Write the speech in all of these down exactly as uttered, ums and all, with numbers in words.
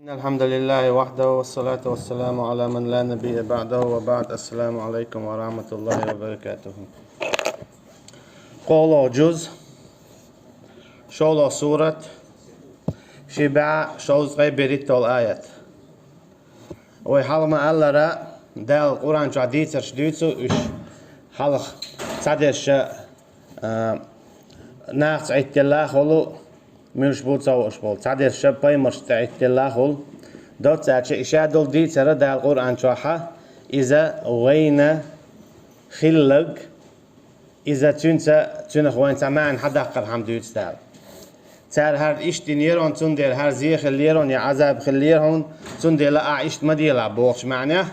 الحمد لله وحده والصلاة والسلام على من لا نبي بعده وبعد. السلام عليكم ورحمة الله وبركاته. КхоалагӀа жуз, шоллагӀа сурат, ши бӀаь шовзткъеи берхӀиттола аят. Вай хьалха ма-аллара, Дала Къуръан чохь дийцарш дуьйцу уьш, хьалха цхьадерш а, нахаца Ӏиттелла а хуьлу, муьлш бу ца хууш болу, цхьадерш а пайхамаршца Ӏиттелла а хуьлу. Доцца аьлча, и ша долу дийцар Дала Къуръан чохь, иза вайна хилларг, иза цуьнца, цуьнах вайна цхьа маьӀна хьадаккхархьама дуьйцу Дала. Цара хӀара иштта динера хьуна, цундела хӀара зе хиллера хьуна, я Ӏазаб хиллера хьуна, цундела ахь иштта ма делахь бохучу маьӀнехь,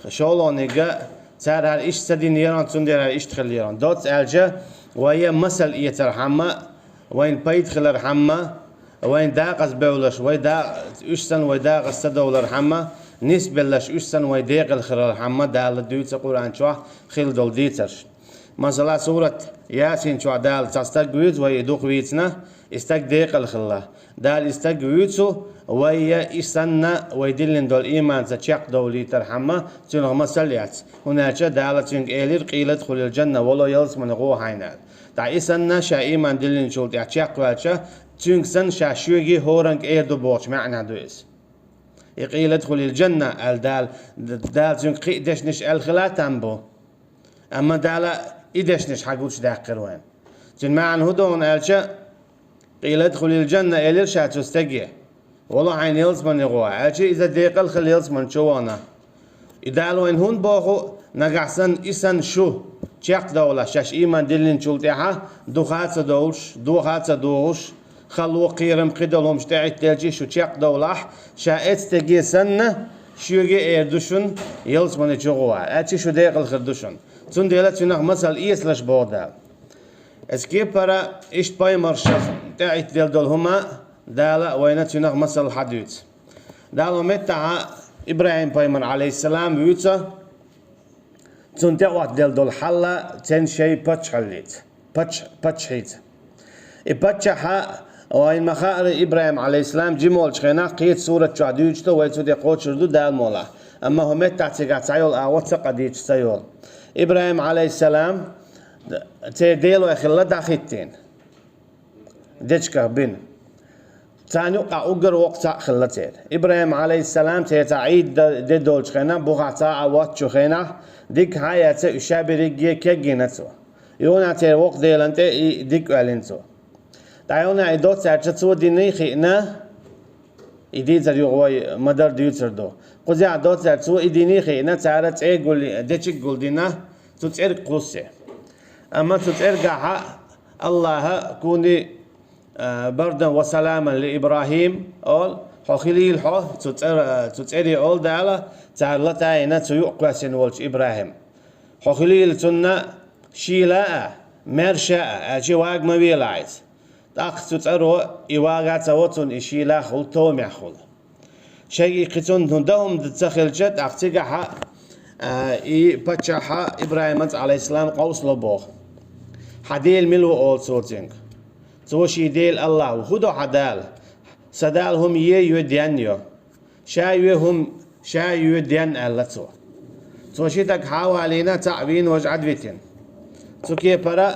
шолгӀаниг а, цара хӀара иштта ца динера хьуна, цундела хӀара иштта хиллера хьуна. Доцца аьлча, вай масал эцархьама, вайна пайда хилархьама, вайна дакъаза бевлларш, вай да-, уьш санна вай дакъаза ца довлархьама, нисбелларш уьш санна вай декъала хилархьама Дала дуьйцу Къуръан чохь хилла долу дийцарш. Масала, сурат Ясин чохь Дала цхьа стаг вуьйцу, вай и дукха вийцина, и стаг декъала хилла. Дала и стаг вуьйцу, вай я и санна, вай диллина долу ийманца чекхдовлийтархьама, цуьнах масал яц. ХӀунда аьлча Дала цуьнга элира: «Къийла удхулил жанна, вало ялсамане гӀо хьайна», – аьлла. ТӀаккха и санна, ша ийман диллинчул тӀаьхьа чекхваьлча, цуьнга санна, ша шоьга хӀоранга эр ду бохучу маьӀна ду иза. И «Къийла удхулил жанна», – аьлла Дала, Дала цуьнга кхин а дешнаш аьлла хила там бу. Амма Дала и дешнаш хьагучудаьккхира вайна. Цуьнан маьӀна хӀун ду хьуна аьлча, «Къийла удхулил жанна», – элира ша цу стаге. «Вало хьайна ялсамане гӀо», – аьлча, иза декъала хилла ялсамани чу вахана. И Дала вайна хӀунда боху, нагахь санна и санна шу чекхдовлахь, шаьш ийман диллинчул тӀаьхьа духа а ца довлуш, доха а ца догӀуш, хало, кхерам, кхидолу хӀумнаш тӀеӀиттаделча шу чекхдовлахь, ша эцу стаге санна, шоьга а эр ду шуна, ялсамани чу гӀо, аьлча шу декъала хир ду шуна. Цундела цуьнах масал эцалаш боху Дала. Эцу кепара иштта пайхамаршна тӀеӀиттаделла долу хӀума Дала вайна цуьнах масал хьадуьйцу. Дала меттахьа ИбрахӀим-пайхамар, Ӏалайхиссалам, вуьйцу, цунна тӀеӀоттаделла долу хьал а цуьнан шайн паччахьаллица, пач-, паччахьица. И паччахьа, вайна ма-хаъара, ИбрахӀим, Ӏалайхиссалам, жима волчу хенахь, кхечу сурат чохь дуьйцуш ду, вай цу тӀе кхочур ду Дала мукъалахь. Амма хӀокху меттахь цигахь цхьайолу агӀо ца кхаьчча ца йолу. ИбрахӀим, Ӏалайхиссалам, церан делой хилла дӀахӀиттийна. Дечигах бина. Царна юккъехь уггар воккха цхьаъ хилла церан. ИбрахӀим, Ӏалайхиссалам, церан цхьа Ӏийд де долчу хенахь, бухахь цхьа а воцучу хенахь, дика хьа а эцна, уьш ша берриге кегйина цо. Юха церан воккха делан тӀе и дика оьллина цо. ТӀаккха юха и доцца аьлча, цо динний хиъна, и дийцар юха вай ма-дарра дуьйцур ду. Кхузахь доцца аьлча, цо и динний хиъна, цара цӀе гул-, дечиг гулдина, цу цӀерга кхуссу. Амма цу цӀергахьа АллахӀа куни, а, бардан ва саламан ли ИбрахӀим олу, хьо хилийла хьо, цу цӀер-, цу цӀере олу Дала, цара латийна цу юкъа кхоьссина волчу ИбрахӀим. Хьо хилийла цунна шийла а, маьрша а, аьлча вага ма велахь иза. ТӀаккха цу цӀаро и вага ца во цунна, и шийла хуьлу, товмехь хуьлу. Шайга и кхин цунна дан хӀума ца хилча, тӀаккха цигахьа, а, и паччахьа ИбрахӀимаца, Ӏалайхиссалам, къовсало боху. Хьан Дела мила ву олу цо цуьнга. Цо шен Дела АллахӀ ву. ХӀун до хьан Дала? Сан Дала хӀума е а йо, денна а йо. Ша йо хӀума, ша йо, денна, аьлла цо. Цо ши стаг хьа а валийна, цхьаъ вийна, важа Ӏадвитина. Цу кепара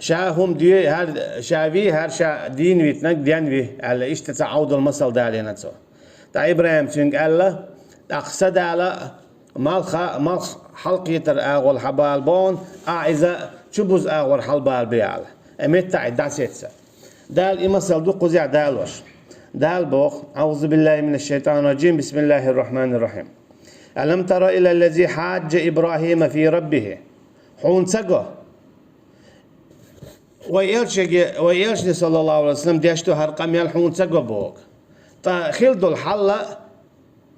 ша хӀума де, хӀара ша ви, хӀара ша дийна витинарг денна ви, аьлла, иштта цхьа Ӏовдал масал далийна цо. ТӀаккха ИбрахӀима цуьнга аьлла: «ТӀаккха сан Дала малх, малх хьалакхетар агӀор хьабалабо хьуна, ахь иза чубуза агӀор хьалабалабе», – аьлла. Э, меттахь и дӀасецна. Дала и масал ду кхузахь далош. Дала боху: أعوذ بالله من الشيطان الرجيم. بسم الله الرحمن الرحيم. ألم تر إلى الذي حاج إبراهيم في ربه. Хьуна ца го? Вай элчане, вай элчане, саллаллаху Ӏалайхи ва саллам, деш ду хӀара къамел, хьуна ца го боху. Ткъа хилла долу хьал а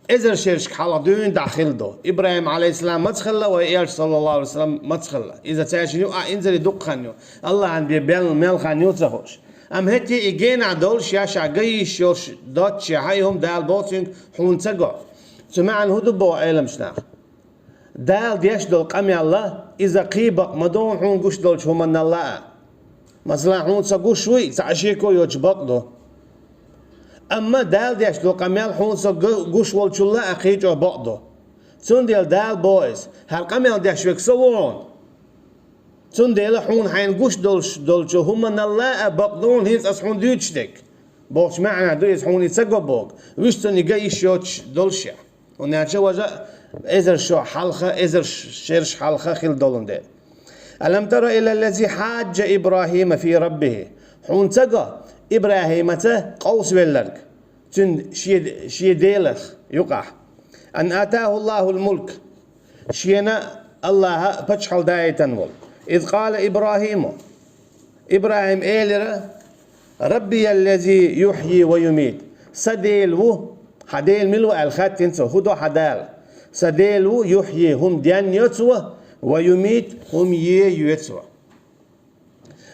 эзар шерашка хьалха дуьйна дӀа хилла ду. ИбрахӀим, Ӏалайхиссалам, маца хилла, вай элча, саллаллаху Ӏалайхи ва саллам, маца хилла. Иза цаьршинна юкъахь инзаре дукха хан ю. АллахӀана бен бел мел хан ю ца хууш. Амма хӀетте и генахь долуш, ша-ша ган йиш йолуш доццушехь, и хӀума Дала боху цуьнга: «Хьуна ца го». Цу маьӀна хӀун ду боху Ӏеламчу наха? Дала деш долу къамел а, иза кхин бакъ ма ду хьуна гуш долчу хӀуманал а. Масала, хьуна ца гуш вуй, цхьа а шеко йоцуш бакъ ду. Амма Дала деш долу къамел хьуна со га-, гуш волчул а кхин чӀогӀа бакъ ду. Цундела Дала боху иза: «ХӀара къамел деш верг со ву хьуна. Цундела хьуна хьайна гуш долуш долчу хӀуманал а бакъ ду хьуна хӀинца аса хьуна дуьйцуш дерг», бохучу маьӀна ду иза, хьуна и ца го боху, вуьш цунна и ган йиш йоцуш долуш я. ХӀунда аьлча важа эзар шо хьалха, эзар шераш хьалха хила долун дела. «Алам тара ила ллази хьаджа Ибрахима фи раббихи». Хьуна ца го ИбрахӀимаца къовсавелларг, цуьнан шен, шен Делах юкъахь: «Ан атаху Аллахул мулк». Шена Аллаха пачхьалкх даийтина волу. «Из къала ИбрахӀиму». ИбрахӀим элира: «Рабби аллази юхьйи ва юмит». Сан Дела ву, хьан Дела мила ву аьлла хаьттина цо, хӀун до хьан Дала? Сан Дела ву, юхьйи, хӀума денйо цо, ва юмит, хӀума е йоьцу цо.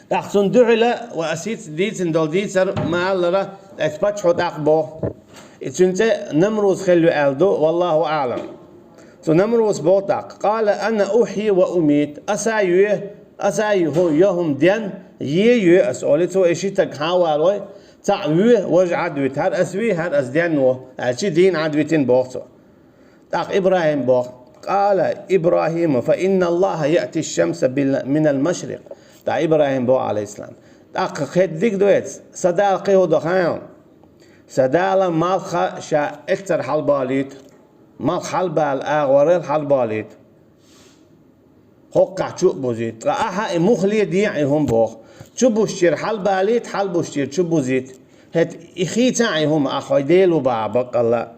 ТӀаккха цунна дуьхьала ва ас хӀинца дийцина долу дийцар ма-аллара, эцу паччахьо тӀаккха боху. И цуьнан цӀе Намруз хилла ю аьлла ду, валлаху аълам. Цу Намруз боху тӀаккха: «Къала ана ухьйи ва умит». Аса а йоь, аса а ю-, хӀу-, йо хӀума ден, е йоь аса, олий цо, и ши стаг хьан а валой, цхьаъ воь, важа Ӏад вуьту, хӀара ас вий, хӀара ас денво, аьлча дийна Ӏад витина боху цо. ТӀаккха ИбрахӀим боху: «Къала ИбрахӀиму, фа инна Аллаха яъти шамса бил-, минал машрикъ». ТӀаккха ИбрахӀим боху, Ӏалайхиссалам: «ТӀаккха кхетта дика ду эца, сан Дала кхин хӀун до хаьий хьуна? Сан Дала малх ша эццара хьалабалийта, малх хьалабала агӀор хьалабалийта. ХӀоккхахь чу а бузийта. Ткъа ахьа и муххале дехьа и хӀума боху. Чу бусчера хьалабалийта, хьалабусчера чу бузийта. ХӀета и хийца а и хӀума, ахьа хьо Дела ву бахьа баккъалла».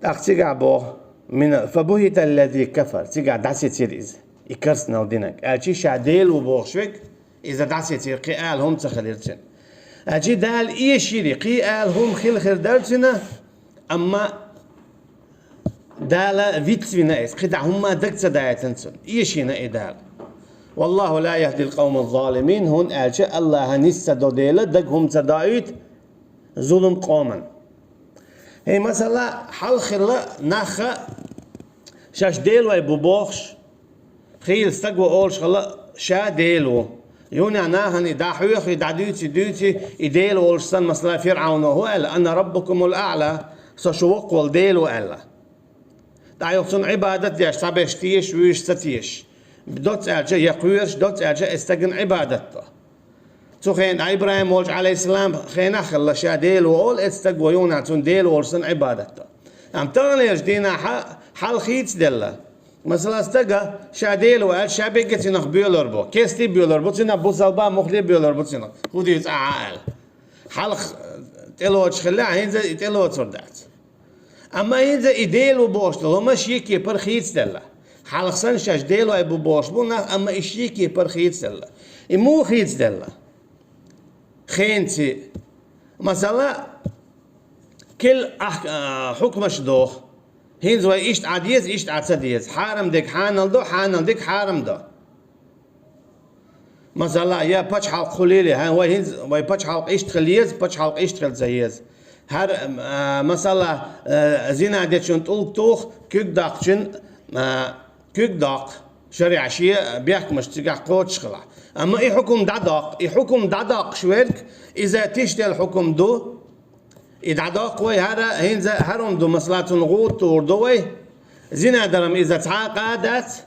ТӀаккха цигахь боху: «Мина, фа бухӀита ллази кафар». Цигахь дӀасецира иза, и керстанал динарг. Аьлча ша Дела ву бохуш верг, иза дӀасецира, кхин ала хӀума ца хилира цуьнан. Аьлча Дала эшийра, кхин ала хӀума хила хир дара цуьнан, амма Дала вицвина иза, кхин дӀа хӀумма дага ца даийтина цунна. Эшийна и Дала. «Валлаху ла яхьдил къавмаз-залимин», хӀунда аьлча Аллаха нис ца до дела, дага хӀума ца даийту зулам къоман. ХӀей, масала, хьалха хилла нахха шаьш Дела вай бу бохуш, хийла стаг ву олуш хилла, ша Дела ву. Юнехь нахана и дӀахьоьху, и дӀадуьйцу, и дуьйцу, и Дела волуш санна, масала, ФирӀавно хӀун аьлла: «Ана раббукумул аъла», со шу воккха волу Дела ву аьлла. ТӀаккха юха цунна Ӏибадат деш, цхьаберш теша, вуьйш ца теша. Доцца аьлча, я кхоьруш, доцца аьлча, эцу стагана Ӏибадат до. Цу хенахь ИбрахӀим волчу, Ӏалайхиссалам, хенахь а хилла, ша Дела ву олу эцу стага, юнехь цунна Дела волуш санна Ӏибадат до. Амма таханлерчу дийнахь хьал хийцаделла. Масала, стага ша Дела ву аьлча, ша берриге цунах боьлур бу. Кестий боьлур бу цунах, бусалба, муххале боьлур бу цунах. ХӀун дуьйцу ахьа аьлла. Хьалха тӀелоцуш хилла, хӀинца и тӀелоцур дац. Амма хӀинца и Дела ву бохуш долу хӀума шен кепара хийцаделла. Хьалха санна шаьш Дела вай бу бохуш бу нах, амма и шен кепара хийцаделла. И муха хийцаделла? Хенций. Масала, кел ахь-, а, хьукмаш доху. ХӀинца вай иштта Ӏа деза, иштта Ӏа ца деза. Хьарам дерг хьанал до, хьанал дерг хьарам до. Масала, я пачхьалкх хуьлийла, хьан, вай хӀинца, вай пачхьалкх иштта хила еза, пачхьалкх иштта хила ца еза. ХӀара, а, масала, а, зина дечун тӀулг туху, куьг даккхачун, а, куьг доккху, шариӀа шен бехкамаш цигахь кхочуш хилахь. Амма и хьукум дӀадоккху, и хьукум дӀадоккхуш верг, иза тишделла хьукум ду, и дӀадоккху вай хӀара, хӀинца хӀара хӀума ду, масала, цунна гӀуда тухур ду вай, зина даран иза цхьа а къа дац,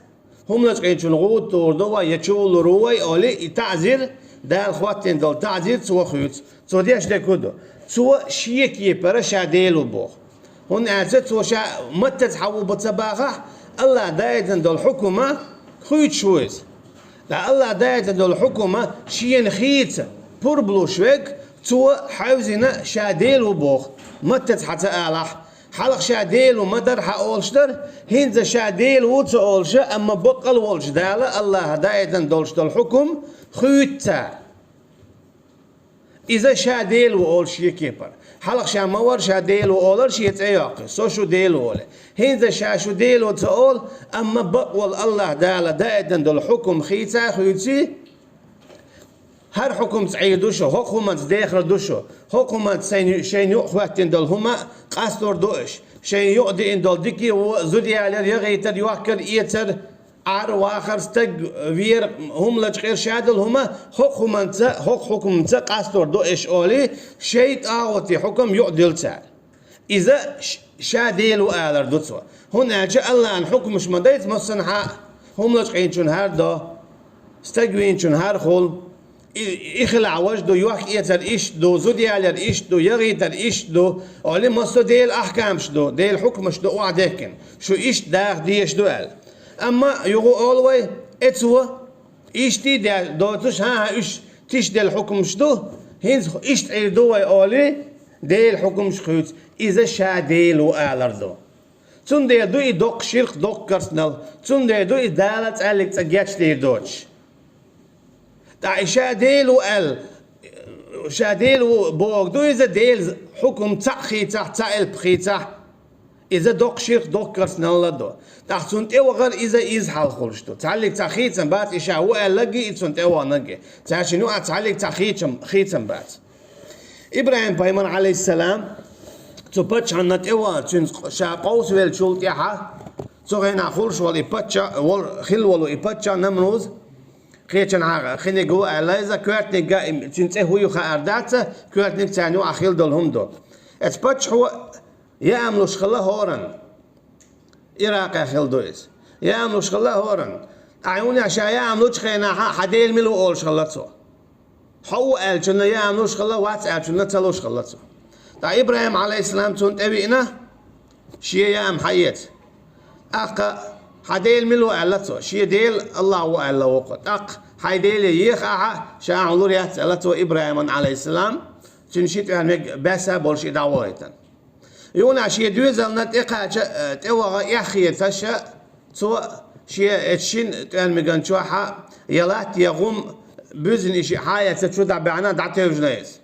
хӀуманаш къинчун гӀуда тухур ду вай, я чувуллур ву вай, олий, и таӀзир, Дала хӀоттийна долу таӀзир цо хуьйцу. Цо деш дерг хӀун ду? Цо шен кепара ша Дела ву боху. ХӀунда аьлча цо ша маттаца хьан ву бан ца бахахь, Аллаха даийтина долу хьукума хуьйцуш ву иза. Ткъа Аллаха даийтина долу хьукума шена хийца пурба луш верг, цо хьаьвзина ша Дела ву боху, маттаца хьан ца алахь, хьалха ша Дела ву ма дара хьан олуш дара, хӀинца ша Дела ву ца олуша, амма баккъал волчу Дала Аллаха даийтина долуш долу хьукум хуьйцу цара. Иза ша Дела ву олуш шен кепара. Хьалха ша ма вара ша Дела ву олар шен цӀе йоккхий, со шу Дела ву олий. ХӀинца ша шу Дела ву ца олу, амма бакъволу Аллаха Дала даийтина долу хьукум хийца а хуьйций, хӀара хӀукумца Ӏийр ду шу, хӀокху хӀуманца дехар ду шу, хӀокху хӀуманца сайн, шайна юкъа хӀоьттина долу хӀума къастор ду аша, шайна юкъа диъна долу дика а, во а, зуда ялар, ягӀийтар, йохкар, эцар, Ӏар-вахар, стаг вер, хӀума лачкъер, шадолу хӀума, хӀокху хӀуманца, хӀокху хьукманца къастор ду аша олий, шайн тӀагӀути хьукам юкъадилла цара. Иза ш-, ша Дела ву алар ду цо. ХӀунда аьлча Аллахьан хьукмаш ма дайца массанхьа а, хӀума лачкъийначун хӀара до, стаг вийначун хӀара хула, и, и хилахь важа ду, йохк-эцар иштта ду, зуда ялаяр иштта ду, яхийтар иштта ду, олий, массо а Делан ахкамаш ду, Делан хьукмаш ду охьадехкина, шу иштта даха дезаш ду аьлла. Амма юха олу вай, эцо, иштта а де-, доцуш, хӀан-хӀа, уьш тишделла хьукмаш ду, хӀинца иштта Ӏийр ду вай олий, Делан хьукмаш хуьйцу, иза ша Дела ву алар ду. Цундела ду и доккха ширк, доккха керстанал, цундела ду и Дала цхьаьллиг цӀа гечдийр доцуш. ТӀаккха и ша Дела ву аьлла, ша Дела ву бохург ду иза, Делан хьукам цхьаъ хийцахь, цхьа элп хийцахь, иза доккха ширк, доккха керстанал а ду. ТӀаккха цунна тӀевахар иза, иза хьал хуьлуш ду. Цхьаьллиг цхьа хийцам бац, и ша ву аьлларг а, и цунна тӀеваханарг а. Цаьршинна юкъахь цхьаьллиг цхьа хийцам, хийцам бац. ИбрахӀим-пайхамар, Ӏалайхиссалам, цу паччахьна тӀевахана, цуьнца ша къовсавеллачул тӀаьхьа, цу хенахь хуьлуш волу и паччахь, вол-, хилла волу и паччахь Намруз, кхечанхьа хиниг ву аьлла иза, коьртаниг а, цуьнан цӀе хӀун ю хаар дац, коьртаниг царна юкъахь хилла долу хӀума ду. Эцу паччахьо яам луш хилла хӀоранна. Иракъехь хилла ду иза. Яам луш хилла хӀоранна. Ахьа хӀунда аьлча ша яам лучу хенахь хьан Дела мила ву олуш хилла цо. Хьо ву аьллачунна яам луш хилла, вац аьллачунна ца луш хилла цо. ТӀаккха ИбрахӀим, Ӏалайхиссалам, цунна тӀевиъна, шен яам хьаэца. ТӀаккха хьан Дела мила ву аьлла цо. Шен Дела Аллахь ву аьлла вукхо. ТӀаккха хьайн Деле еха ахьа, ша ахьа лур яц аьлла цо ИбрахӀиман, Ӏалайхиссалам, цуьнан ши тӀоьрмиг бесса болуш и дӀавахийтина. Юна шен доьзална тӀекхача, э, тӀеваха эхь хеташ, цо шен эцу шина тӀоьрмиган чохь я латта, я гӀум буьззина и шиъ хьаэца чу дӀабаьхьна, дӀатевжина иза.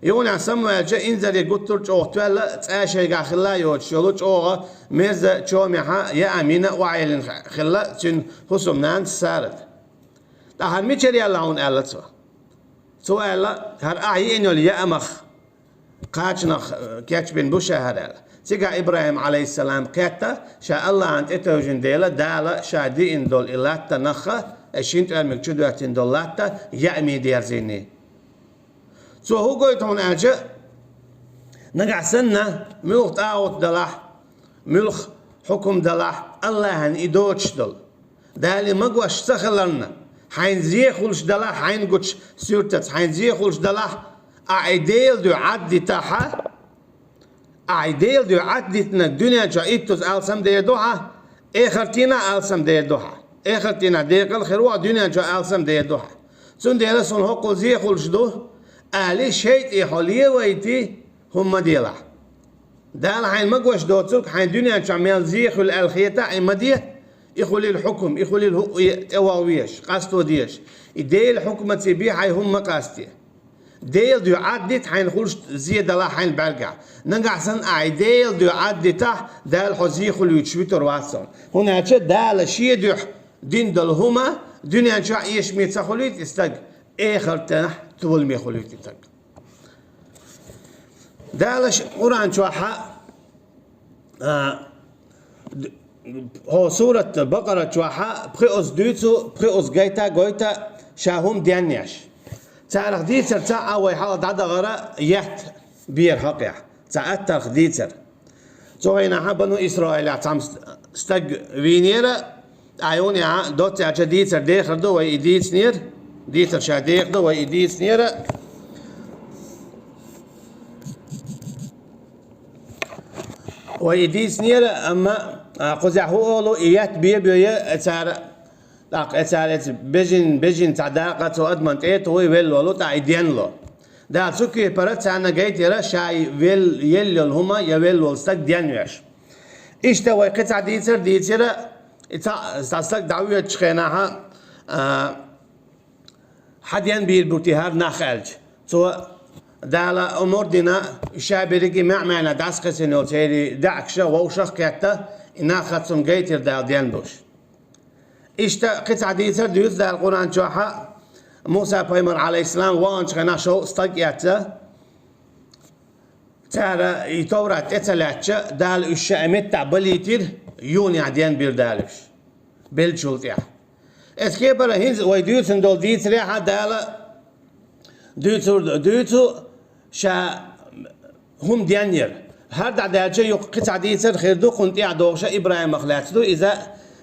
Юна самаваьлча инзаре гуттар а чӀогӀа тоьлла, цкъа шайгахь хилла а йоцуш йолу чӀогӀа мерза чомехь яам йина а охьайиллина хилла цуьнан хӀусамнанас Сарат. ТӀаккха хӀара мичара яьлла хьуна аьлла цо. Цо аьлла, хӀара ахьа йиъна йолу яамах кхачанах, э, кечбина бу ша хӀара аьлла. Цигахь ИбрахӀим, Ӏалайхиссалам, кхетта, ша Аллахьна тӀетевжина дела, Дала ша диъна долу и латта нахха, и шина тӀоьрмиг чу доьттина долу латта яаме дерзийний. Цо хӀун гойту хьуна аьлча, нагахь санна, муьлха тӀагӀут далахь, муьлха хьукум далахь, Аллахьна и доцуш долу. Дала и магош ца хиларна, хьайна зе хуьлуш далахь, хьайна гучу суьртаца, хьайна зе хуьлуш далахь, ахьа и Делан дуьхьа Ӏад дитахьа, ахьа и Делан дуьхьа Ӏад дитинарг дуьнен чохь иттаза алсам дер ду хьан, эхартина а алсам дер ду хьан. Эхартина декъал хир ву хьан, дуьнен чохь алсам дер ду хьан. Цундела суна хӀоккхул зе хуьлуш ду, али шайтӀе хьо левайти, хӀума ма делахь. Дала хьайна магош доцург, хьайн дуьнен чохь мел зе хуьлу аьлла хетахь, и ма де, и хуьлийла хьукум, и хуьлийла хӀуъа тӀеваха везаш, къасто дезаш. И Делан хьукмаца бен хьайн хӀума ма къасте. Делан дуьхьа Ӏад дита хьайна хуьлуш зе далахь хьайна бӀаьргахь. Нагахь санна ахьа Делан дуьхьа Ӏад дитахь, Дала хьо зе хуьлуьйтуш вуьтур вац хьуна. ХӀунда аьлча Дала шен дуьхьа дина долу хӀума дуьнен чохь эшаме ца хуьлуьйту и стаг, эхартахь толаме хуьлуьйту и стаг. Дала ш-, Къуръан чохь, а, д-, хӀо сурат Бакъара чохь пхиъазза дуьйцу, пхиъазза гайта а гойта ша хӀума денъеш. Царах дийцар цхьаъ а вай хьалха дӀадахара етта бер хьокъехь. Цхьа аттарх дийцар. Цу хенахь Бану Исраилехь цхьамма ст-, стаг вийнера, Ӏайонехь доцца аьлча дийцар дехар ду, вай и дийцинера, дийцар ша деха ду, вай и дийцинера. Вай и дийцинера, амма, а, кхузахь хӀун олу, и етта бен а бен цара, тӀаккха цара эцу бежин, бежин цхьа дакъа цу адаман тӀе а тухий велла волу, тӀаккха и денло. Дала цу кепара царна гайтира ша вел-, елла йолу хӀума я велла волу стаг денвеш. Иштта вай кхин цхьа дийцар дийцира, и цхьа, цхьа стаг дӀавоьдучу хенахь, а, хьан денбийр бу те хӀара нах аьлча. Цо Дала омра дина, ша берриге маьӀ-маьӀна дӀасакхиссина йолу церан даьӀахкаша, вовшах а кхетта, и нах хӀара цунна гайтира Дала денбуш. Иштта кхин цхьа дийцар дуьйцу Дала Къуръан чохь, Муса-пайхамар, Ӏалайхиссалам, ваханчу хенахь шовзткъа стаг эцна, цара и Товрат тӀе ца лаьттача, Дала уьш шайн меттахь балийтира, юнехь денбира Дала уьш. беллачул тӀехьа. Эцу кепара хӀинца вай дуьйцун долу дийцарехьа Дала дуьйцур ду, дуьйцу ша хӀума денъяр. ХӀара дӀадаьлча юха кхин цхьа дийцар хир ду, кхунна тӀехьа догӀуша ИбрахӀимах лаьцна ду иза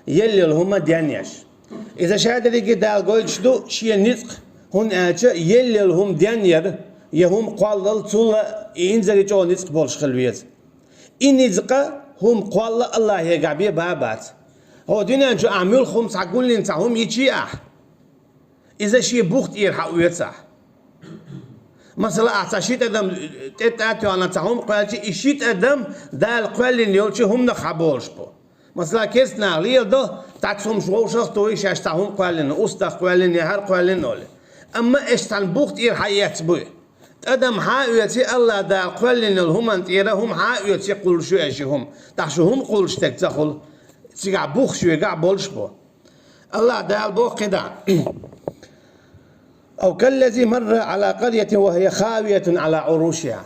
елла йолу хӀума денъеш. Иза ша дерриге Дала гойтуш ду шен ницкъ, хӀунда аьлча елла йолу хӀума денъяр я хӀума кхоллал цул а и инзаре чӀогӀа ницкъ болуш хила веза. И ницкъ хӀума кхолла АллахӀегахь бен бан бац. ХӀо дуьнен чу ахь муьлхха хӀума цхьа гуллина цхьа хӀума йичи ахь, иза шен бух тӀера хьаоьцу ахь. Масала, ахь цхьа ши тӀадам тӀе тӀа а тоьхна цхьа хӀума кхоьлличи, и ши тӀадам Дала кхоьллина йолчу хӀуманах хьаболуш бу. Масала, керста наха леладо, цхьацца хӀумаш вовшах а тухий, шаьш цхьа хӀума кхоьллина, устагӀ кхоьллина я хӀара кхоьллина олий. Амма аьш цхьана бух тӀера хьаэцна буй. ТӀадам хьан а оьций, АллахӀ Дала кхоьллина йолу хӀуманна тӀера хӀума хьан а оьций кхуллуш ю аьш и хӀума. ТӀаккха шу хӀума кхуллуш стаг ца хуьлу, цигахь бух шуьгахь болуш бу. АллахӀ Дала боху кхидӀа: «أو كالذي مر على قرية وهي خاوية على عروشها».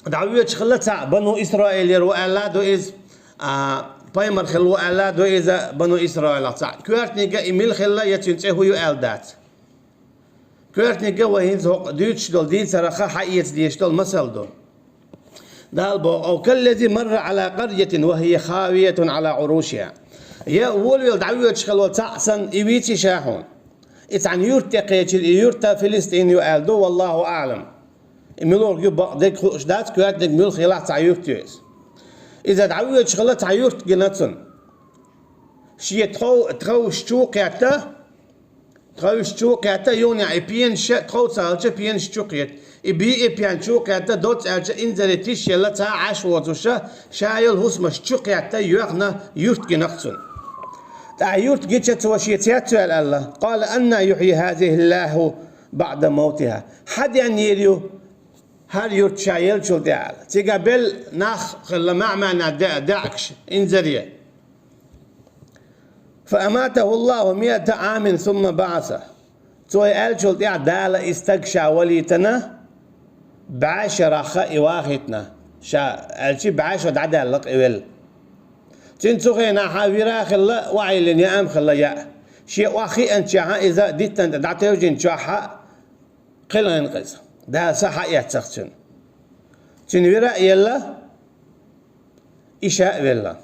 ДӀавоьдуш хилла цхьаъ, Бану Исраилера ву аьлла а ду иза, а, пайхамар хилла ву аьлла а ду иза Бану Исраилах цхьаъ. Коьртаниг а и мила хилла я цуьнан цӀе хӀун ю аьлла дац. Коьртаниг а вай хӀинца хӀокху дуьйцуш долу дийцарах хьаэца дезаш долу масал ду. Дала боху: «أو كالذي مر على قرية وهي خاوية على عروشها». Я волавелла дӀавоьдуш хилла цхьаъ санна, и вийци ша хьуна. И цхьана юьрта тӀе кхечира, и юьрта Филистин ю аьлла ду, валлаху аӀлам. И муьлхарг ю бакъдерг хууш дац, коьртаниг муьлха елахь цхьа юрт ю иза. Иза дӀавоьдуш хилла цхьа юрт гина цунна. Шен тхов-, тховш чу кхетта, тховш чу кхетта, юханехь и пенаш а тхов ца хилча, пенаш чу кхетта. И бен и пен чу кхетта, доцца аьлча, инзаре тишъелла цхьа а Ӏаш воцуша, ша йолу хӀусамаш чу кхетта, йоьхна юрт гина-кх цунна. ТӀаккха юрт гича цо шен цец а ваьлла аьлла: «قال أنى يحيي هذه الله بعد موتها». Хьан денйийр ю хӀара юрт ша еллачул тӀаьхьа? Цигахь белла нах хилла, маьӀ-маьӀна де-, даьӀахкаш, инзаре. «فأماته الله مائة عام ثم بعثه». Цо и аьллачул тӀаьхьа Дала и стаг ша валийтина, бӀе шарахь и вахийтина. Ша аьлчи бӀе шо дӀадаьлла-кх и велла. Цуьнан цу хенахь вира а хилла, охьайиллина яа а хилла яа. Шен охьахиъначохь иза диттан тӀе дӀатевжинчохь кхелхина-кх иза. Дала са хьаэцна-кх цуьнан. Цуьнан вира а елла, и ша а велла.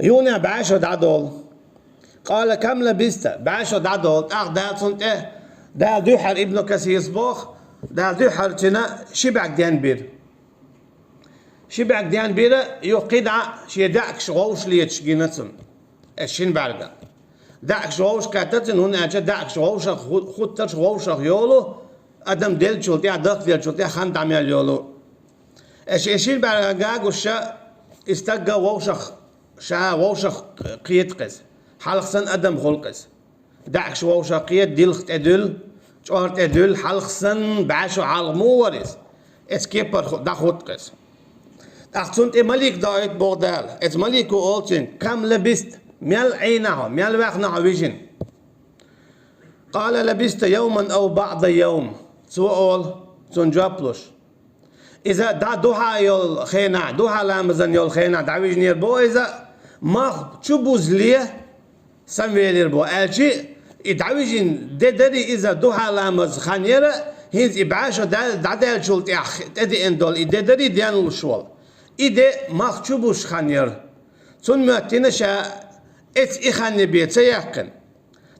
Юханехь бӀе шо дӀадолу. «قال كم لبثت». БӀе шо дӀадолу. ТӀаккха Дала цунна тӀе, Дала дуьххьара, Ибн Касира боху, Дала дуьххьара цуьнан ши бӀаьрг денбира. Ши бӀаьрг денбира, юха кхидӀа шен даьӀахкаш вовшах леташ гина цунна. Эс шина бӀаьрган. ДаьӀахкаш вовшах кхетта цуьнан, хӀунда аьлча даьӀахкаш вовшах ху-, хуттарш вовшах йолу, адам деллачул тӀаьхьа, дахделлачул тӀаьхьа хан дӀа мел йолу. Эс ши-, шина бӀаьрган гуш ша, и стаг а вовшах, ша вовшах кхета-кх иза. Хьалха санна адам хуьлу-кх иза. ДаьӀахкаш вовшах кхета, дилха тӀедуьллу, чӀор тӀедуьллу, хьалха санна бӀе шо хьалха муха вара иза? Эцу кепара ху-, дӀахутту-кх иза. ТӀаккха цунна тӀе малик доуьйту боху Дала. Эцу малико олу цуьнга: «كم لبثت», мел Ӏийна хьо, мел ваьхна хьо вижина? «قال لبثت يوما أو بعض يوم». Цо олу, цунна жоп луш. Иза дӀа дуьхьа йолу хенахь, дуьхьа ламазан йолу хенахь дӀавижинера боху иза, мах чу бузале самавелира боху. Аьлчи, и дӀавижина де дарий иза дуьхьа ламаз хан яра, хӀинца и бӀе шо дӀа-, дӀадаьллачул тӀехь тӀедеана долу и де дарий денлуш волу. И де мах чу бузуш хан яра. Цунна моьттина ша эцу и хан бен ца яьккхина.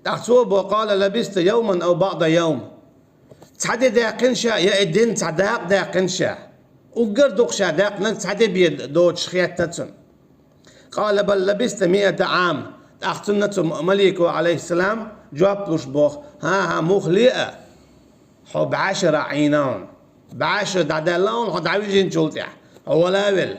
ТӀаккха цо боху: «قال لبثت يوما أو بعض يوم». Цхьа де даьккхина ша, я и дин цхьа дакъа даьккхина ша. Уггар дукха ша даьккхинарг цхьа де бен доцуш хетта цунна. «قال بل لبثت مائة عام». ТӀаккха цунна цу малико, Ӏалайхиссалам, жоп луш боху: «ХӀан-хӀа, муха ле а, хьо бӀе шарахь Ӏийна хьуна. БӀе шо дӀадаьлла хьуна хьо дӀавижинчул тӀехь, хьо вала а велла.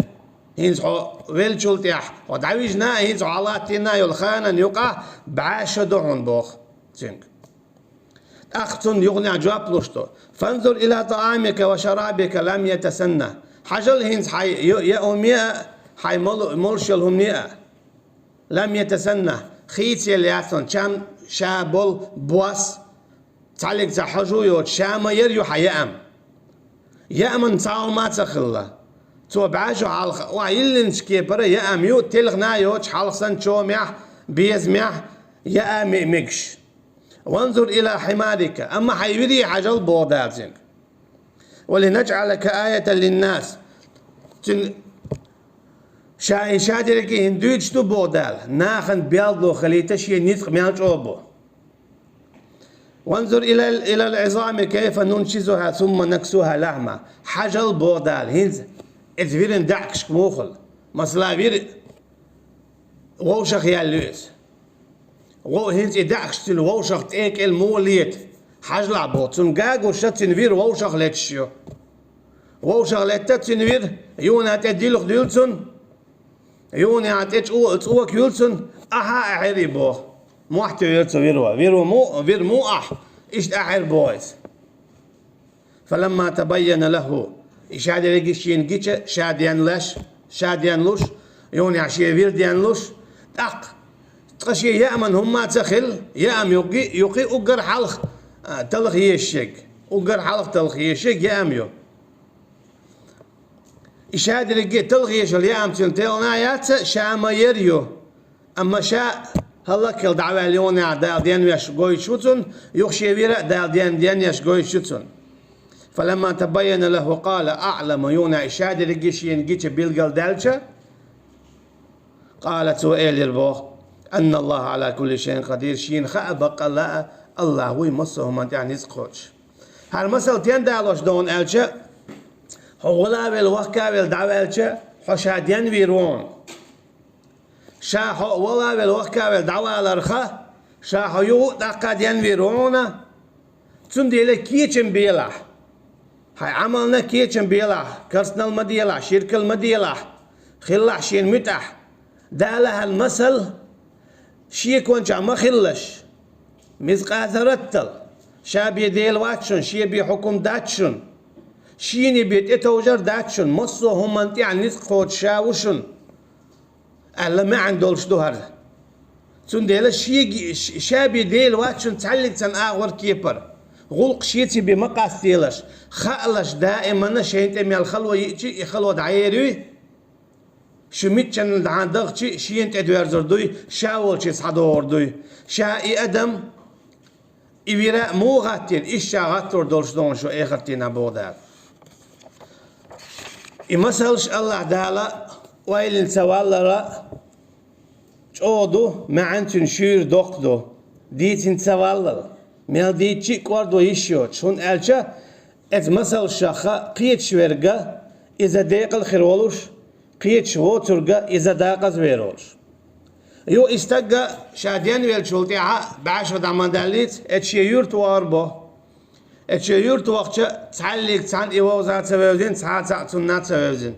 ХӀинца хьо веллачул тӀехь, хьо дӀавижина а, хӀинца хьо хьалатийна а йолу ханан юкъахь бӀе шо ду хьуна», боху цуьнга. ТӀаккха цунна юханехь жоп луш ду: «فانظر إلى طعامك وشرابك لم يتسنه». Хьажал хӀинца хьайн ю-, яа хӀума а, хьайн мол-, молуш йолу хӀумане а. «لم يتسنه», хийцаелла яц хьуна, чам ша болу бос, цхьаллиг цхьа хьожа йоцуш, ша ма яра ю хьан яам. Яаман цхьа хӀума а ца хилла. Цо бӀе шо хьалха охьайиллинчу кепара яам ю, телхина а йоцуш, хьалха санна чомехь, безамехь яа мег-, мегаш. «وانظر إلى حمارك», амма хьайн вире хьажал, боху Дала цуьнга. «ولنجعلك آية للناس». Цуьнан ша и ша дерриге хӀинца дуьйцуш ду, боху Дала, нахана билгало хилийта шен ницкъ мел чӀогӀа бу. «وانظر إلى إلى العظام كيف ننشزها ثم نكسوها لحما». Хьажал, боху Дала, хӀинца иза виран даьӀахкашка муха хуьлу. Масала, вир вовшах яьлла ю иза. Вов-, хӀинца и даьӀахкаш цуьнан вовшах тӀекӀел муха лета? Хьажалахь, боху, цунна гагуш ша цуьнан вир вовшах леташ ю. Вовшах летта цуьнан вир, юхана тӀе дилха дуьллу цунна, юхана тӀе чӀо-, цӀока юьллу цунна, ахьа а Ӏахьира и, боху. Мохь туьйхира цу виро. Виро му-, вир му ахь, иштта Ӏахьира, боху иза. «فلما تبين له». И ша дерриге шена гича, ша денлаш, ша денлуш, юханехь шен вир денлуш, тӀаккха цкъа шен яаман хӀумма а ца хилла, яам юккъе, юккъе уггар хьалха, а, талха езаш ерг, уггар хьалха талха езаш ерг яам ю. И ша дерриге талха езаш йолу яам цуьнан телхина яц, ша ма-ярра ю. Амма ша хӀаллакьхила дӀаваьлла юханехь Дала денвеш гойтуш ву цунна, юха шен вира а Дала ден-, денъеш гойтуш ю цунна. «فلما تبين له قال أعلم», юханехь и ша дерриге шена гича, билгалдаьлча, «قال», цо элира, боху, «أن الله على كل شيء قدير», шена хаьа баккъалла а, АллахӀ вуй массо а хӀуманна тӀехь ницкъ кхочуш. ХӀара масал стенна далош ду аьлча, хьо вала а велла, вахка а велла дӀаваьлча, хьо ша денвийр ву хьуна. Ша хьо вала а велла, вахка а велла дӀаваларх, ша хьо юха а тӀаккха денвийр ву хьуна, цундела кечам белахь. Хьайн Ӏамална кечам белахь, керстанал ма делахь, ширкал ма делахь, хилалахь шена муьтӀахь. Дала хӀара масал шекончохь ма хилалаш. Мискъала зарратал, ша бен Дела вац шуна, шен бен хьукум дац шуна, шена бен тӀетовжар дац шуна, массо а хӀуманна тӀехь ницкъ кхочуш ша ву шуна, аьлла маьӀна долуш ду хӀара. Цундела шеги-, ш-, ша бен Дела вац шуна цхьаьллиг цхьана агӀор, кепара. ГӀуллакх шеца бен ма къастаделаш, хаалаш даиманна шайна тӀе мел хало йиъча, и хало дӀаер юй, шу миччанна дӀа дахча, шена тӀедоьрзур дуй, ша волчу схьадогӀур дуй. Ша и адам, и вира а муха гӀаттийна, иштта ша гӀаттор долуш ду хьуна шу эхартана, боху Дала. И масалш АллахӀ Дала ойлина ца валлал а чӀогӀа ду, маьӀна цуьнан шуьйра доккха ду, дийцина ца валлал, мел дийцча а кӀордо йиш йоцуш, хӀунда аьлча оцу масалшах кхеташ верг а, иза декъала хир волуш, кхеташ воцург а, иза декъаза вер волуш. Юха и стаг а ша денвеллачул тӀаьхьа бӀе шо дӀа ма даьллица, оцу шен юьрта вахар, боху. Оцу шен юьрта вахча, цхьаьллиг цхьаьна и вовза а ца вевзина, цхьа а цхьаъ цунна а ца вевзина.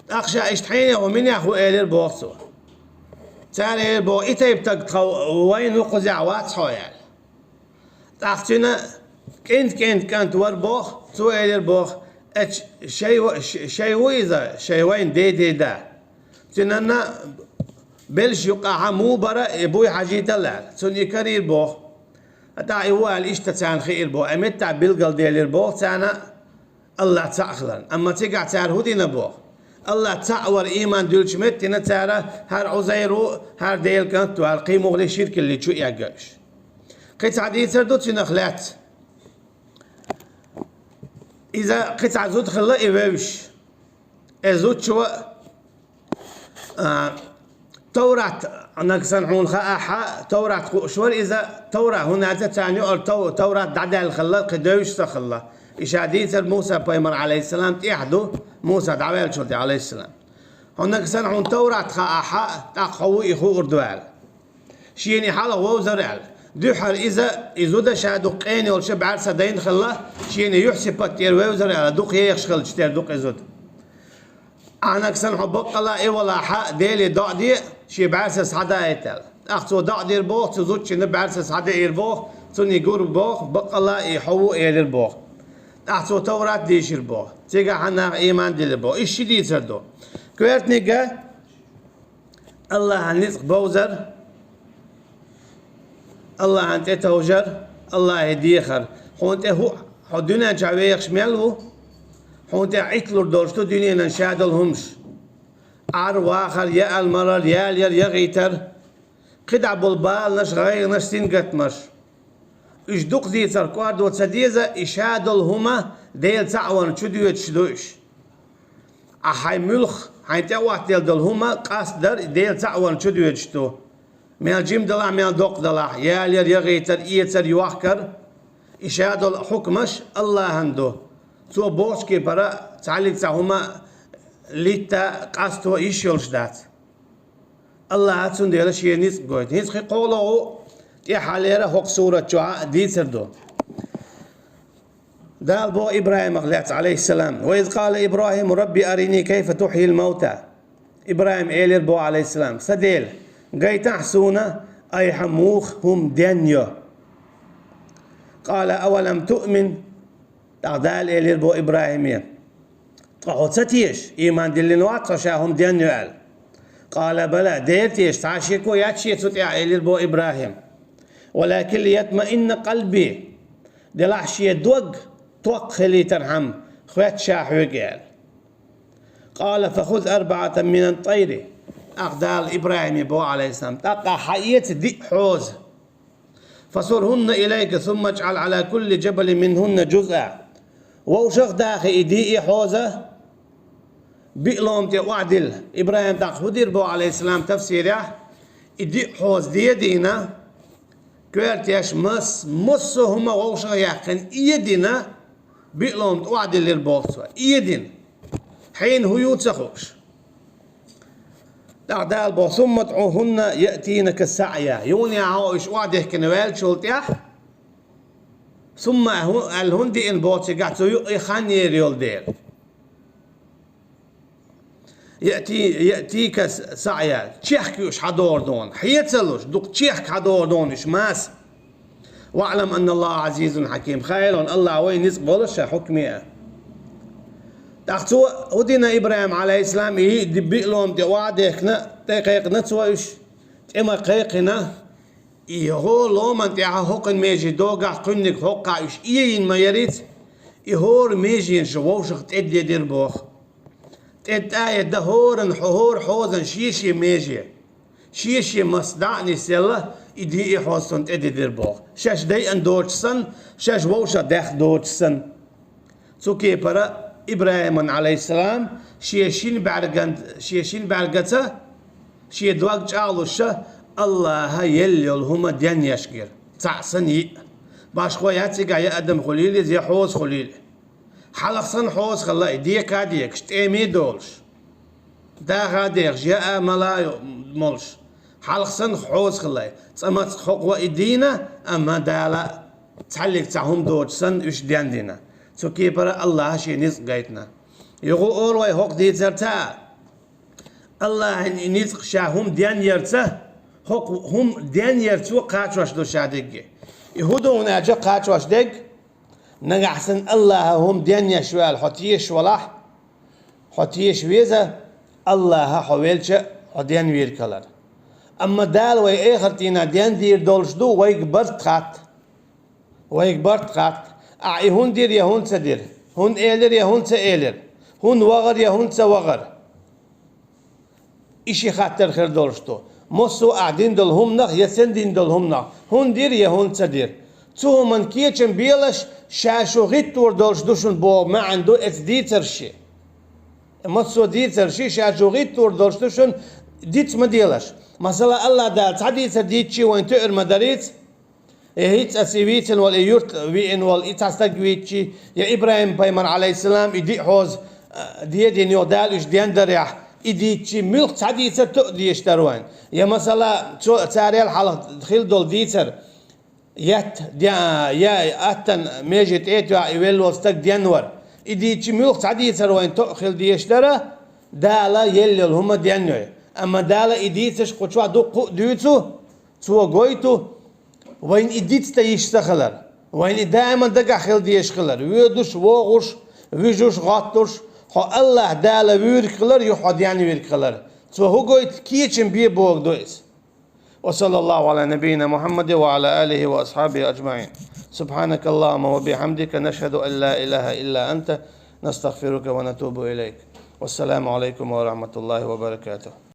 ТӀаккха ша иштта хьенех ву, минех ву элира, боху цо. Цара элира, боху, и тайпа стаг тхан вайна ву, кхузахь вац хьо, аьлла. ТӀаккха цуьнан кӀентан-кӀентан кӀант вара, боху, цо элира, боху, оцу шайн ва-, ш-, шайн ву иза, шайн вайна ден-ден да. Цуьнан белшаш юккъехь муха бара, и буй хьажийта аьлла. Цунна и карийра, боху. ТӀаккха и ву аьлла иштта царна хиира, боху. Амма меттахь билгалделира, боху, царна АллахӀ цхьаъ хиларна. Амма цигахь цара хӀун дина, боху? АллахӀ цхьаъ вар ийман дуьллучу меттехь цара хӀара Ӏузайр ву, хӀара Делан кӀант ву аьлла, кхин муххале ширкаллин чу эгна уьш. Кхин цхьа дийцар ду цуьнах лаьцна. Иза кхин цхьа зуда хилла и вевзаш. И зудчо, а, Таврат, нагахь санна хьуна хаахь, Таврат хууш вара иза, Таврат, хӀунда аьлча царна юкъара Тав-, Таврат дӀадаьлла хилла, кхин девзаш ца хилла. И ша дийцар Муса-пайхамар, Ӏалайхиссалам, тӀехь ду, Муса дӀаваьллачул тӀаьхьа, Ӏалайхиссалам. Хьуна нагахь санна хьуна Таврат хаахь, тӀаккха хьо ву и хуур ду аьлла. Шена и хьалха вовзар аьлла. Дуьххьара иза, и зуда ша дукха къена йолуш бӀаьрса дайна хилла, шена юьхь-сипат тӀера вевзар аьлла, дукха ехаш хиллачу тера дукха и зуда. Ахьа нагахь санна хьо баккъалла а и валахь, Деле доӀа де, шен бӀаьрса схьадаийта аьлла. ТӀаккха цо доӀа дира, боху, цу зудчунна бӀаьрса схьадеира, боху, цунна и гура, боху, баккъалла а и хьо ву элира, боху. ТӀаккха цо Таврат дийшира, боху. Цигахь наха ийман дилира, боху. Иштта ши дийцар ду. Коьртаниг а АллахӀан ницкъ бовзар, АллахӀан тӀетовжар, АллахӀе дехар. Хьуна тӀе хӀу-, хьо дуьнен чохь вехаш мел ву? Хьуна тӀе Ӏитталур долуш ду дуьненан ша долу хӀумаш. Ӏар, вахар, яал, марар, ялаяр, ягӀийтар, кхидӀа болу баланаш, гӀайгӀанаш, сингаттамаш. Уьш дукха дийцарх кӀордо ца деза, и ша долу хӀума Дела цхьаъ варна чудоьдуш ду уьш. Ахьа хьайн муьлхха, хьайн тӀе Ӏоттаделла долу хӀума къастадар Дела цхьаъ варна чудоьдуш ду. Мел жима далахь, мел доккха далахь, ялаяр, яхийтар, эцар, йохкар, и ша долу хьукмаш АллахӀан ду. Цо бохучу кепара цхьаллиг цхьа хӀума литта, къасто йиш йолуш дац. АллахӀа цундела шен ницкъ гойту. ХӀинца кхин кхоалгӀа а, тӀаьххьарлера хӀокху сурат чохь а дийцар ду. Дала боху ИбрахӀимах лаьцна, Ӏалайхиссалам: «Ва из къала ИбрахӀиму Рабби арини кайфа тухьйил мавта». ИбрахӀима элира боху, Ӏалайхиссалам: «Сан Дела, гайтахьа суна, айхьа муха хӀума денйо». «Къала авалам туъмин». ТӀаккха Дала элира боху ИбрахӀиме: «Ткъа хьо ца теша, ийман диллина вац хьо ша хӀума денйо аьлла?» «Къала бала», дера теша, цхьа а шеко яц шен цу тӀехь, элира боху ИбрахӀима. «Валакин лиятмаинна къалби». Делахь шен дог токкха хилийтархьама, хоьтту ша хьоьга аьлла. «Къала фахуз арбаӀатан минат тайри». ТӀаккха Дала ИбрахӀиме боху, Ӏалайхиссалам: «ТӀаккха хьаэца диъ хьоза. Фасурхьунна илайка, сумма иджӀал Ӏала кулли джабалин минхьунна джузъа». Вовшах а даха и диъ хьоза, биъ лома тӀе охьадилла. ИбрахӀима тӀаккха хӀун дира боху, Ӏалайхиссалам, тафсирехь, и диъ хьоза дедийна, коьртеш, мас, массо а хӀума вовшах а яьккхина, эдина, биъ лома тӀе охьадиллира боху цо. Эдина. Хьенан хӀун ю ца хууш. ТӀаккха Дала боху: «Сумма удӀухьунна яътийнака саӀя». Юха а хьо уьш охьадехкина ваьллачул тӀаьхьа, сумма аьлла хӀун деана боху цигахь, цу юкъе хан ер йолу дела. Яъти-, яътийка саӀя, чехка юуш хьадогӀур ду хьуна, хьеца а луш, дукха чехка хьадогӀур ду хьуна уьш маса. «ВаӀлам анна Аллаха Ӏазизун хьаким». Хаийла хьуна, АллахӀ вайн ницкъ болуш ша хьукме а. ТӀаккха цо хӀун дина ИбрахӀим, Ӏалайхиссалам, и ди-, биъ лома тӀе охьадехкина, тӀекхайкхина цо уьш, тӀе ма кхайкхина, и хӀора ломан тӀехь хӀокхуьнан меже догахь кхуьнниг хӀоккхахь уьш иййина ма ярица, и хӀора меженаш вовшах тӀедедира боху. ТӀедтӀаедда хӀоран, хӀо-, хӀора хьозан шен-шен меже. Шен-шен мас дӀа а нисъелла, и диъ хьоза цунна тӀедедира боху. Шаьш дайъана доцуш санна, шаьш вовшах даьхна доцуш санна. Цу кепара ИбрахӀиман, Ӏалайхиссалам, шен шина бӀаьрган-, шен шина бӀаьргаца, шен дог чӀагӀлуша, АллахӀа елла йолу хӀума денъеш гира. Цхьаъ санна йиъ. Башхо яц цигахь, я адам хуьлийла иза, я хьоза хуьлийла. Хьалха санна хьоза хилла и, дека а декаш, тӀеме а долуш. Даха а дехаш, яа а, мала а йо-, молуш. Хьалха санна хьоза хилла и. Цкъа мацкъ хӀокхо и дийна, амма Дала цхьаллиг цхьа хӀума доцуш санна уьш денъйина. Цу кепара АллахӀа шен ницкъ гайтина. Юха а олу вай хӀокху дийцарца а, АллахӀан и ницкъ ша хӀума денъярца, хӀокху хӀума денъярца кхачош ду ша дерриге. И хӀун ду хьуна аьлча кхачош дерг? Нагахь санна АллахӀа хӀума денъеш ваьлла хьо тешаш валахь, хьо теша веза, АллахӀа хьо велча, хьо денвийр хилар. Амма Дала вай эхарт дийнахь денвийр долуш ду, вайга барт хатта. Вайга барт хатта. Ахьа и хӀунда дира я хӀунда ца дира? ХӀунда элира я хӀунда ца элира? ХӀунда вахара я хӀунда ца вахара? И ши хаттар хир долуш ду. Массо а ахь дина долу хӀуманах я ца дина долу хӀуманах, хӀунда дира я хӀунда ца дира? Цу хӀуманна кечам белаш, ша шу гӀиттор долуш ду шуна боху маьӀна ду эцу дийцарш ши. Массо а дийцарш ши, ша шу гӀиттор долуш ду шуна, диц ма делаш. Масала, АллахӀ Дала цхьа дийцар дийцчи вайн тоьар ма дарийца, я хӀинца аса и вийцина волу, и юрт виъна волу, и цхьа стаг вийцчи, я ИбрахӀим-пайхамар, Ӏалайхиссалам, и диъ хьоза, а, дедийна йо, Дала уьш дендарехь, и дийцчи, муьлхха цхьа дийцар тоъ дезаш дара вайн. Я, масала, цо, царел хьалха хилла долу дийцар, етта, дя-, я, аттан меже тӀе а тоьхна, и велла волу стаг денвар. И дийцчи, муьлхха цхьа дийцар вайн тоъ хила дезаш дара, Дала елла йолу хӀума денйой. Амма Дала и дийцарш кху чохь дуккха а дуьйцу, Цо гойту, вайна и дицдан йиш ца хилар, вайна и даиман дагахь хила дезаш хилар, воьдуш, вогӀуш, вуьжуш, гӀоттуш, хьо АллахӀ Дала вуьйриг хилар, юха хьо денвийриг хилар. Цо хӀун гойту, кечам бе бохург ду иза. وصلى الله على نبينا محمد وعلى آله وأصحابه أجمعين. سبحانك اللهم وبحمدك، نشهد أن لا إله إلا أنت، نستغفرك ونتوب إليك. والسلام عليكم ورحمة الله وبركاته.